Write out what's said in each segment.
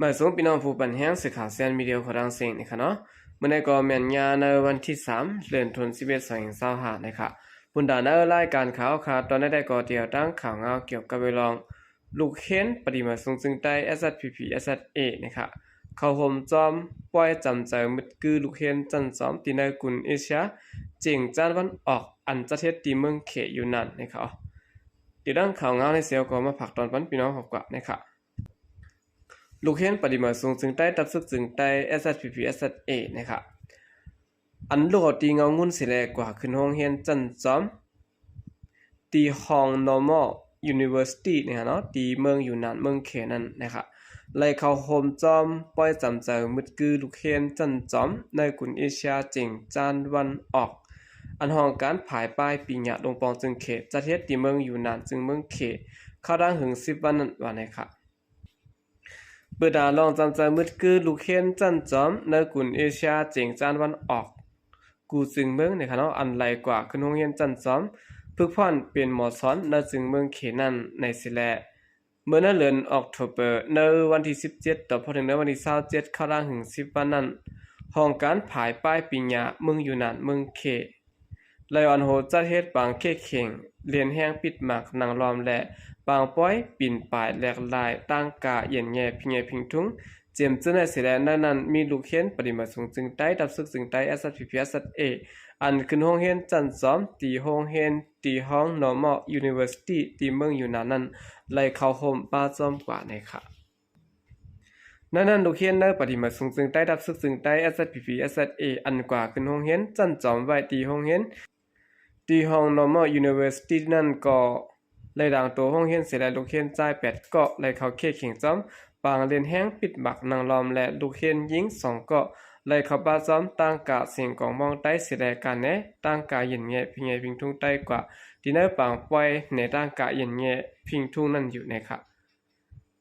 ມາສົ່ງພີ່ນ້ອງຜູ້ປັນແຮງ ສື່ຂ່າວແຊນມີເດຍຂອງທາງເຊງນີ້ຄະເນາະ. ມື້ນີ້ກໍແມ່ນຍາມໃນວັນທີສາມ ເດືອນ ສິບເອັດ ສອງພັນຊາວຫ້ານີ້ຄະ. ບຸນດາໃນລາຍການຂ່າວຄະ ຕອນນີ້ກໍຕຽວຕັ້ງຂ່າວງາວກ່ຽວກັບເລື່ອງ ລູກຮຽນປະດິມາສູງເຊິ່ງໃຕ້ ເອສແອັດພີພີ ເອສແອັດເອ ນີ້ຄະ ເຂົ້າໂຮມຈອມ ປ່ອຍຈຳໃຈ ມຶດກືລູກຮຽນຊັ້ນຈອມ ທີ່ໃນກຸນເອເຊຍ ຈຽງຈານວັນອອກ ອັນຈັດເຮັດທີ່ເມືອງເຂ ຢູ່ນັ້ນນີ້ຄະ. ຕິດຕາມຂ່າວງາວໃນເຊວກໍມາຝາກຕອນປັນພີ່ນ້ອງເຮົາກວ່ານີ້ຄະ. ລູກຮຽນປະດິມາສູງເຊິ່ງໃຕ້ ຕັບຊຶກເຊິ່ງໃຕ້ ເອສແອັດພີພີ ເອສແອັດເອ ນີ້ຄະ ອັນລູກເອົາຕີເງົາງຸ່ນສີແລກວ່າຂຶ້ນໂຮງຮຽນຊັ້ນຈອມ ທີ່ຫ້ອງ Normal University ນີ້ຄະເນາະ ທີ່ເມືອງຢູ່ນານ ເມືອງເຂນັ້ນນີ້ຄະ ໄລ່ເຂົ້າໂຮມຈອມ ປ່ອຍຈຳໃຈ ມຶດກືລູກຮຽນຊັ້ນຈອມ ໃນກຸນເອເຊຍ ຈຽງຈານວັນອອກ ອັນຫ້ອງການພາຍປ້າຍປີຍະ ລົງປ່ອງເຊິ່ງເຂ ຈັດເຮັດທີ່ເມືອງຢູ່ນານ ເຊິ່ງເມືອງເຂ ເຂົ້າດາງເຖິງສິບວັນນັ້ນວ່ານີ້ຄະ. ເປີດດາລອງຈຳໃຈ ມຶດກືລູກຮຽນຊັ້ນຈອມ ໃນກຸນເອເຊຍ ຈຽງຈານວັນອອກ ກູເຊິ່ງເມືອງນີ້ຄະເນາະ ອັນໄລ່ກວ່າຂຶ້ນໂຮງຮຽນຊັ້ນຈອມ ຝຶກຜ່ອນເປັນໝໍສອນ ໃນເຊິ່ງເມືອງເຂນັ້ນ ໃນສີແລ ເມື່ອໃນເດືອນອອກໂທເບີ ໃນວັນທີສິບເຈັດ ຕໍ່ພໍເຖິງໃນວັນທີຊາວເຈັດ ເຂົ້າດາງເຖິງສິບວັນນັ້ນ ຫ້ອງການພາຍປ້າຍປີຍະ ເມືອງຢູ່ນານ ເມືອງເຂ ໄລ່ອັນໂຮຈັດເຮັດປາງເຂກເຂງ ລຽນແຮງປິດໝາກນາງລອມ ແລະ ປາງປ່ອຍປິ່ນປາຍແຫຼກຫຼາຍ ຕັ້ງກາຢ້ຽນແຍ່ພິງແຍ່ພິງທຸງ ເຈັມຈື່ໃນສີແລ ໃນນັ້ນມີລູກຮຽນປະດິມາສູງເຊິ່ງໃຕ້ ຕັບຊຶກເຊິ່ງໃຕ້ ເອສແອັດພີພີ ເອສແອັດເອ ອັນຂຶ້ນໂຮງຮຽນຊັ້ນຈອມ ທີ່ໂຮງຮຽນ ທີ່ຫ້ອງ Normal University ທີ່ເມືອງຢູ່ນານນັ້ນ ໄລ່ເຂົ້າໂຮມປະຈອມກວ່ານີ້ຄະ. ໃນນັ້ນ ລູກຮຽນໃນປະດິມາສູງເຊິ່ງໃຕ້ ຕັບຊຶກເຊິ່ງໃຕ້ ເອສແອັດພີພີ ເອສແອັດເອ ອັນກວ່າຂຶ້ນໂຮງຮຽນຊັ້ນຈອມໄວ້ທີ່ໂຮງຮຽນ ທີ່ຫ້ອງ Normal University ນັ້ນກໍໄລ່ດາງໂຕໂຮງຮຽນເສຍ ແລະ ລູກຮຽນຊາຍແປດເກາະ ໄລ່ເຂົ້າເຂກເຂງຈອມ ປາງລຽນແຮງປິດໝາກນາງລອມ ແລະ ລູກຮຽນຍິງສອງເກາະ ໄລ່ເຂົ້າປະຈອມ ຕັ້ງກາສຽງກອງມອງໃຕ້ເສຍ ແລະ ການແນ ຕັ້ງກາຢ້ຽນແຍ່ພິງແຍ່ພິງທຸງໃຕ້ກວ່າ ທີ່ໃນປາງປ່ອຍແນ ຕັ້ງກາຢ້ຽນແຍ່ພິງທຸງນັ້ນຢູ່ນີ້ຄະ.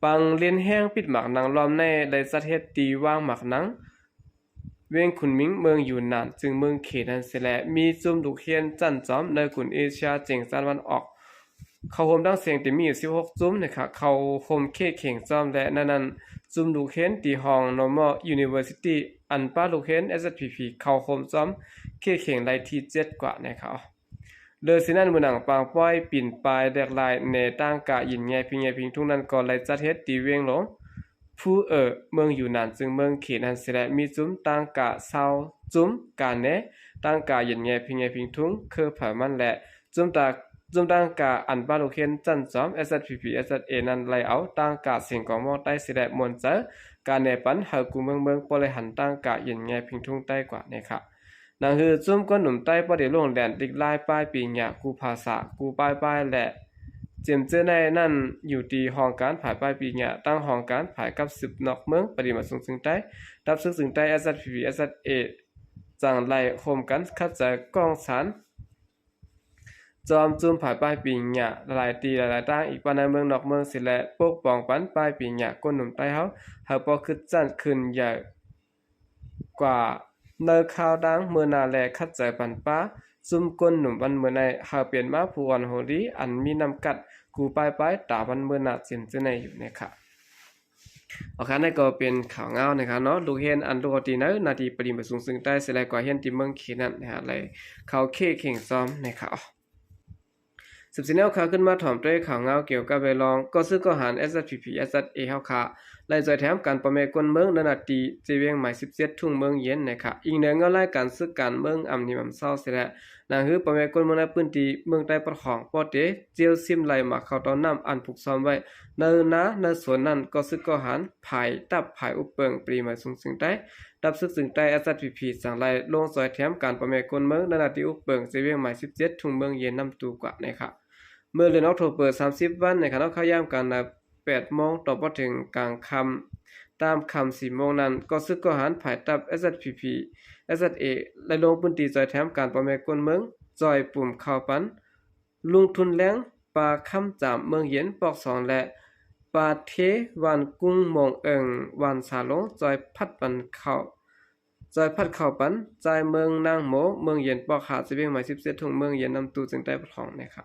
ປາງລຽນແຮງປິດໝາກນາງລອມໃນໄດ້ຈັດເຮັດທີ່ວາງໝາກນາງ ວຽງຄຸນມິງ ເມືອງຢູ່ນານ ເຊິ່ງເມືອງເຂນັ້ນເສຍ ແລະ ມີຈຸ້ມລູກຮຽນຊັ້ນຈອມ ໃນກຸນເອເຊຍ ຈຽງຈານວັນອອກ ເຂົ້າໂຮມທັງເສັງທີ່ມີຢູ່ສິບຫົກຈຸ້ມນີ້ຄະ ເຂົ້າໂຮມເຂກເຂງຈອມ ແລະ ໃນນັ້ນ ຈຸ້ມລູກຮຽນທີ່ຫ້ອງ Normal University ອັນປະລູກຮຽນ ເອສແອັດພີພີ ເຂົ້າໂຮມຈອມເຂກເຂງໄລ່ທີເຈັດກວ່ານີ້ຄະ. ເລີຍຊິນັ້ນ ມື້ໜັງປາງປ່ອຍປິ່ນປາຍແຫຼກຫຼາຍແນ ຕັ້ງກາຍິນແຍ່ພິງແຍ່ພິງທຸງນັ້ນ ກໍໄດ້ຈັດເຮັດທີ່ວຽງຫຼວງ ພູເອີ ເມືອງຢູ່ນານ ເຊິ່ງເມືອງເຂນັ້ນເສຍ ແລະ ມີຈຸ້ມຕັ້ງກາຊາວຈຸ້ມ ກາແນ ຕັ້ງກາຍິນແຍ່ພິງແຍ່ພິງທຸງ ເຄີໄພມັນ ແລະ ຈຸ້ມຕາ ຈຸ້ມຕັ້ງກາອັນປະລູກຮຽນຊັ້ນຈອມ ເອສແອັດພີພີ ເອສແອັດເອ ນັ້ນ ໄລ່ເອົາຕັ້ງກາສຽງກອງມອງໃຕ້ເສຍ ແລະ ມ່ວນໃຈ ກາແນປັນໃຫ້ກູເມືອງເບິ່ງ ພໍໄດ້ຫັນຕັ້ງກາຍິນແຍ່ພິງທຸງໃຕ້ກວ່ານີ້ຄະ. ໜັງຮືຈຸ້ມກົ້ນໜຸ່ມໃຕ້ ພໍໄດ້ລົງແລ່ນລິກລາຍປ້າຍປີຍະ ກູພາສາ ກູປ້າຍປ້າຍ ແລະ ເຈັມເຈີໃນນັ້ນ ຢູ່ທີ່ຫ້ອງການພາຍປ້າຍປີຍະ ຕັ້ງຫ້ອງການພາຍກັບສືບນອກເມືອງ ປະດິມາສູງເຊິ່ງໃຕ້ ດັບຊຶກເຊິ່ງໃຕ້ ເອສແອັດພີພີ ເອສແອັດເອ ຈັ່ງໄດ້ໂຮມກັນຂັດໃຈກ້ອງສານ ຈອມຈຸ້ມພາຍປ້າຍປີຍະ ຫຼາຍໆທີ່ຫຼາຍໆຕ່າງ ອີກປານໃນເມືອງນອກເມືອງເສຍ ແລະ ປົກປ້ອງປັນປ້າຍປີຍະກົ້ນໜຸ່ມໃຕ້ເຮົາ ໃຫ້ພໍຂຶ້ນຊັ້ນຂຶ້ນໃຫຍ່ ກວ່າໃນຄາວດັ່ງເມື່ອໜ້າ ແລະ ຂັດໃຈປັນປ້າຈຸ້ມກົ້ນໜຸ່ມວັນເມື່ອໃນ ໃຫ້ເປັນມາຜູ້ອ່ອນໂຫລີ ອັນມີນ້ຳກັດ ກູປ້າຍປ້າຍຕາວັນເມື່ອໜ້າ ເຊັ່ນຈັ່ງໃດຢູ່ນີ້ຄະ. ໂອເຄ ນັ້ນກໍເປັນຂ່າວງາວນີ້ຄະເນາະ ລູກຮຽນອັນລູກເອົາຕີໃນໜ້າທີ່ປະດິມາສູງເຊິ່ງໃຕ້ເສຍ ແລະ ກວ່າຮຽນທີ່ເມືອງເຂນັ້ນນະ ໄດ້ເຂົ້າເຂກເຂງຈອມນີ້ຄະ. ສືບເສຍແນວຂ່າວຂຶ້ນມາ ຖອມດ້ວຍຂ່າວງາວກ່ຽວກັບເລື່ອງ ກໍຊຶກກໍຫານ ເອສແອັດພີພີ ເອສແອັດເອ ເຮົາຄະ ໄດ້ຊ່ວຍແຖມກັນພໍ່ແມ່ກົ້ນເມືອງ ໃນໜ້າທີ່ເຈວຽງໝາຍສິບເຈັດ ທຸງເມືອງເຢັນນີ້ຄະ. ອີງເໜືອເງົາລາຍການຊຶກການເມືອງອຳນິມອຳເຊົາເສຍແລ້ວ ໜັງຮືພໍ່ແມ່ກົ້ນເມືອງໃນພື້ນທີ່ເມືອງໃຕ້ປອດຂອງ ປໍເຕ ຈຽວຊິມໄຫຼມາເຂົ້າຕໍ່ນ້ຳ ອັນຜຸກຊ້ອມໄວ້ໃນນາໃນສວນນັ້ນ ກໍຊຶກກໍຫານ ພາຍຕັບພາຍອຸບເປິງ ປະດິມາສູງເຊິ່ງໃຕ້ ດັບຊຶກເຊິ່ງໃຕ້ ເອສແອັດພີພີ ຈັ່ງໄດ້ລົງຊ່ວຍແຖມກັນພໍ່ແມ່ກົ້ນເມືອງ ໃນໜ້າທີ່ອຸບເປິງ ເຈວຽງໝາຍສິບເຈັດ ທຸງເມືອງເຢັນນຳຕູ້ກວ່ານີ້ຄະ. ເມື່ອເດືອນອອກໂທເບີ ສາມສິບວັນນີ້ຄະເນາະ ເຂົ້າຍາມການນະ ແປດໂມງຕໍ່ພໍເຖິງກາງຄ່ຳ ຕາມຄ່ຳສີ່ໂມງນັ້ນ ກໍຊຶກກໍຫານພາຍຕັບ ເອສແອັດພີພີ ເອສແອັດເອ ໄດ້ລົງພື້ນທີ່ຊ່ວຍແຖມການພໍ່ແມ່ກົ້ນເມືອງ ຈ່ອຍປຸ່ມເຂົ້າປັນ ລຸງທຸນແລງ ປາຄຳຈາມ ເມືອງເຢັນ ປອກສອງ ແລະ ປາເທ ບ້ານກຸ້ງມ່ວງເອີງ ບ້ານສາຫຼົງ ຈ່ອຍພັດປັນເຂົ້າ ຈ່ອຍພັດເຂົ້າປັນ ຈ່າຍເມືອງນາງໂມ ເມືອງເຢັນ ປອກຫ້າ ເຈວຽງໝາຍສິບເຈັດ ທຸງເມືອງເຢັນນຳຕູ້ ເຊິ່ງໄດ້ປະທ້ອງນີ້ຄະ.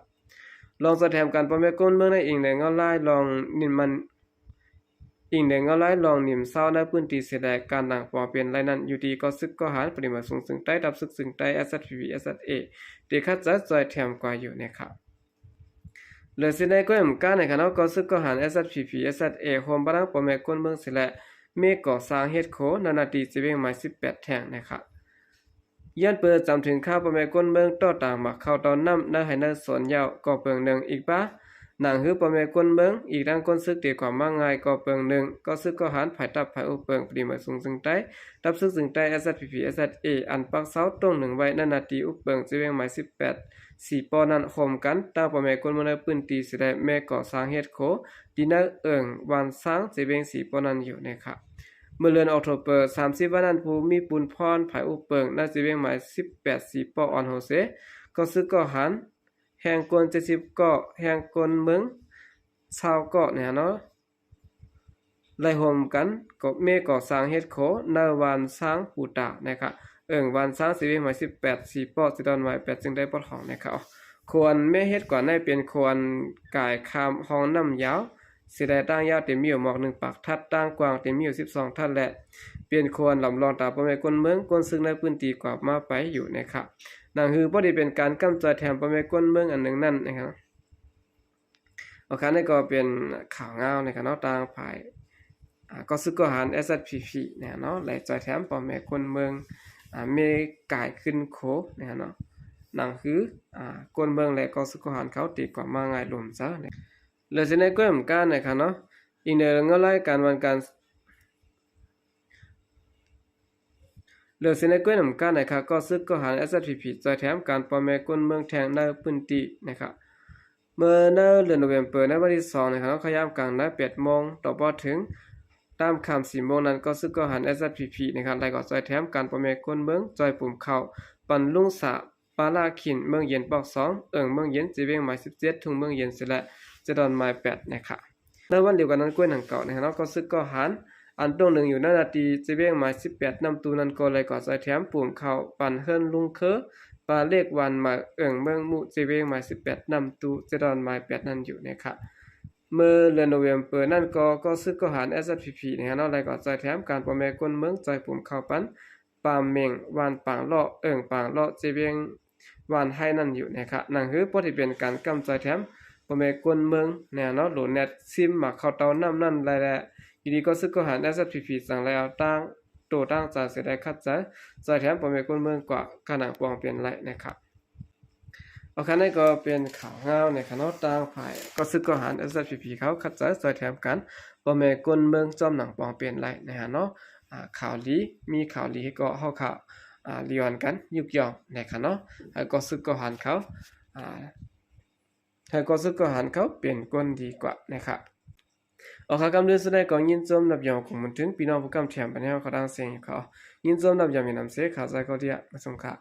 ລອງຊ່ວຍແຖມກັນພໍ່ແມ່ກົ້ນເມືອງໃນອີງແລງເງົາລາຍລອງນິນມັນ ອີງເໜືອເງົາລາຍລອງໜິມເຊົາໃນພື້ນທີ່ເສຍແລ້ວ ການດັງປອງເປັນໄລນັ້ນ ຢູ່ທີ່ກໍຊຶກກໍທະຫານ ປະຕິບັດສູງເຊິ່ງໃຕ້ ທັບຊຶກເຊິ່ງໃຕ້ ແອສແອັດພີພີ ແອສແອັດເອ ທີ່ຄັດໃຈຊ່ອຍແຖມກວ່າຢູ່ນະຄະ. ເຫຼືອຊິໄດ້ກ້ວຍໝາກກ້ານະຄະເນາະ ກໍຊຶກກໍທະຫານ ແອສແອັດພີພີ ແອສແອັດເອ ໂຮມບັນລັງພໍ່ແມ່ຄົນເມືອງເສຍແລ້ວ ເມກໍ່ສ້າງເຮັດໂຄ ນານາຕີເຈວຽງໝາຍສິບແປດແທ່ງນະຄະ. ຍ້ອນເປີຈຳເຖິງຄາວພໍ່ແມ່ຄົນເມືອງ ຕໍ່ຕາງໝາກເຂົ້າເຕົ້ານ້ຳ ໃນໄຮ່ໃນສວນຍາວກໍເປີງໜຶ່ງ ອີກປະ ໜັງຫື່ພໍ່ແມ່ຄົນເມືອງ ອີກທັງຄົນຊຶກທີ່ກວ່າມາງ່າຍກໍເປີງໜຶ່ງ ກໍຊຶກກໍທະຫານ ຝ່າຍທັບຝ່າຍອຸບເປີງ ປະຕິບັດສູງເຊິ່ງໃຕ້ ທັບຊຶກເຊິ່ງໃຕ້ ແອສແອັດພີພີ ແອສແອັດເອ ອັນປັກເຊົາຕົງໜຶ່ງໄວ້ ນານາຕີອຸບເປີງ ເຈວຽງໝາຍສິບແປດ ສີ່ປໍນັ້ນ ໂຮມກັນ ຕັ້ງພໍ່ແມ່ຄົນເມືອງໃນພື້ນທີ່ເສຍແລ້ວ ແມ່ກໍ່ສ້າງເຮັດໂຄ ທີ່ໃນເອີ່ງວານຊ້າງ ເຈວຽງສີ່ປໍນັ້ນຢູ່ນະຄະ. ເມື່ອເດືອນອອກໂທເປີ ສາມສິບວັນນັ້ນ ຜູ້ມີບຸນພອນ ຝ່າຍອຸບເປີງ ໃນເຈວຽງໝາຍສິບແປດ ສີ່ປໍອ່ອນໂຮເຊ ກໍຊຶກກໍທະຫານ ແຮງກົນເຈັດສິບເກາະ ແຮງກົນເມືອງຊາວເກາະນະເນາະ ໄດ້ໂຮມກັນ ກໍເມກໍ່ສ້າງເຮັດໂຄ ໃນວານຊ້າງປູຕານະຄະ ເອີ່ງວານຊ້າງ ເຈວຽງໝາຍສິບແປດ ສີ່ປໍ ເຈດອນໝາຍແປດ ຈຶ່ງໄດ້ປອດຂອງນະຄະ. ໂຄອັນແມ່ເຮັດກວ່ານັ້ນ ເປັນໂຄອັນກາຍຂ້າມຮ່ອງນ້ຳຍາວ ເສຍແລ້ວ ຕາງຍາວເຕັມມີຢູ່ໝອກໜຶ່ງປາກທັດ ຕາງກວ້າງເຕັມມີຢູ່ສິບສອງທັດ ແລະ ເປັນໂຄອັນລຳລອງຕາພໍ່ແມ່ຄົນເມືອງ ຄົນຊຶກໃນພື້ນທີ່ກວ່າມາໄປຢູ່ນະຄະ. ໜັງຫື່ພໍດີເປັນການກຳຈອຍແຖມພໍ່ແມ່ຄົນເມືອງອັນໜຶ່ງນັ້ນນະຄະ. ໂອເຄ ນີ້ກໍເປັນຂ່າວງາວນະຄະເນາະ ທາງຝ່າຍ ອ່າ ກໍຊຶກກໍທະຫານ ແອສແອັດພີພີ ນະຄະເນາະ ໄດ້ຈອຍແຖມພໍ່ແມ່ຄົນເມືອງ ອ່າ ເມກາຍຂຶ້ນໂຄ ນະຄະເນາະ ໜັງຫື່ ອ່າ ຄົນເມືອງ ແລະ ກໍຊຶກກໍທະຫານເຂົາຕີກວ່າມາງ່າຍລົມເຊີນະ. ເຫຼືອຊິໄດ້ກ້ວຍໝາກກ້ານນະຄະເນາະ ອີງເໜືອເລື່ອງລາຍການວັນການ ເລື່ອງເສຍໃນກ້ວຍນຳກັນນະຄະ ກໍຊຶກກໍທະຫານ ແອສແອັດພີພີ ຊ່ອຍແຖມການພໍ່ແມ່ຄົນເມືອງແທ່ງໃນພື້ນທີ່ນະຄະ. ເມື່ອໃນເດືອນໂນເວມເປີ ໃນວັນທີສອງນະຄະ ເນາະ ຂະຍາມກາງໃນແປດໂມງ ຕໍ່ບໍ່ເຖິງຕາມຄ່ຳສີ່ໂມງນັ້ນ ກໍຊຶກກໍທະຫານ ແອສແອັດພີພີ ນະຄະ ໄດ້ກໍຊ່ອຍແຖມການພໍ່ແມ່ຄົນເມືອງ ຊ່ອຍປຸ້ມເຂົ້າ ປັນລຸງສາ ປາລາຂິນ ເມືອງເຢັນ ປອກສອງ ເອີ່ງເມືອງເຢັນ ເຈວຽງໝາຍສິບເຈັດ ທົ່ງເມືອງເຢັນເສຍແລ້ວ ເຈດອນໝາຍແປດນະຄະ. ໃນວັນດຽວກັນນັ້ນ ກ້ວຍນຳເກົ່ານະຄະເນາະ ກໍຊຶກກໍທະຫານ ອັນຕົງໜຶ່ງຢູ່ໃນໜ້າທີ່ເຈວຽງໝາຍສິບແປດ ນ້ຳຕູນັ້ນ ກໍໄດ້ກໍຊ່ອຍແຖມປຸ້ມເຂົ້າ ປັນເຮືອນລຸງເຄີ ປາເລກວານມາ ເອີ່ງເມືອງມຸ ເຈວຽງໝາຍສິບແປດ ນ້ຳຕູ ເຈດອນໝາຍແປດນັ້ນຢູ່ນະຄະ. ເມື່ອເດືອນໂນເວມເປີນັ້ນກໍ ກໍຊຶກກໍທະຫານ ແອສແອັດພີພີ ນະຄະເນາະ ໄດ້ກໍຊ່ອຍແຖມການພໍ່ແມ່ຄົນເມືອງ ຊ່ອຍປຸ້ມເຂົ້າປັນ ປາມເມັງ ວານປາງເລາະ ເອີ່ງປາງເລາະ ເຈວຽງວານໄຮນັ້ນຢູ່ນະຄະ. ໜັງຫື່ພໍດີເປັນການກຳຈອຍແຖມພໍ່ແມ່ຄົນເມືອງແນ່ເນາະ ໂລແນັດ ຊິມໝາກເຂົ້າເຕົ້ານ້ຳນັ້ນໄດ້ແລ້ວ ຢູ່ດີກໍຊຶກກໍທະຫານ ແອສແອັດພີພີ ຈັ່ງໄດ້ເອົາຕັ້ງໂຕຕັ້ງໃຈເສຍໄດ້ຄັດໃຈ ຊ່ອຍແຖມພໍ່ແມ່ຄົນເມືອງກວ່າ ການດັງປອງເປັນໄລນະຄະ. ໂອເຄ ນີ້ກໍເປັນຂ່າວງາວນະຄະເນາະ ທາງຝ່າຍກໍຊຶກກໍທະຫານ ແອສແອັດພີພີ ເຂົາຄັດໃຈຊ່ອຍແຖມກັນ ພໍ່ແມ່ຄົນເມືອງ ຈ້ອມໜັງປອງເປັນໄລນະຄະເນາະ. ອ່າ ຂ່າວດີ ມີຂ່າວດີກໍເຮົາກະ ອ່າ ລຽນກັນຍຸກຍ່ອງນະຄະເນາະ ໃຫ້ກໍຊຶກກໍທະຫານເຂົາ ອ່າ ໃຫ້ກໍຊຶກກໍທະຫານເຂົາເປັນຄົນດີກວ່ານະຄະ. ໂອເຄ ກຳເດີນສຸດໃດກໍຍິນຊົມນັບຍອມຂອງມັນເຖິງ ພີ່ນ້ອງຜູ້ກຳແຖມບັນແຮວເຂົາດັງເສຍງຢູ່ເຂົາ ຍິນຊົມນັບຍອມມີນຳເສຍ ຂ້າໃຈກໍເດຍມາຊົມຄ່ະ.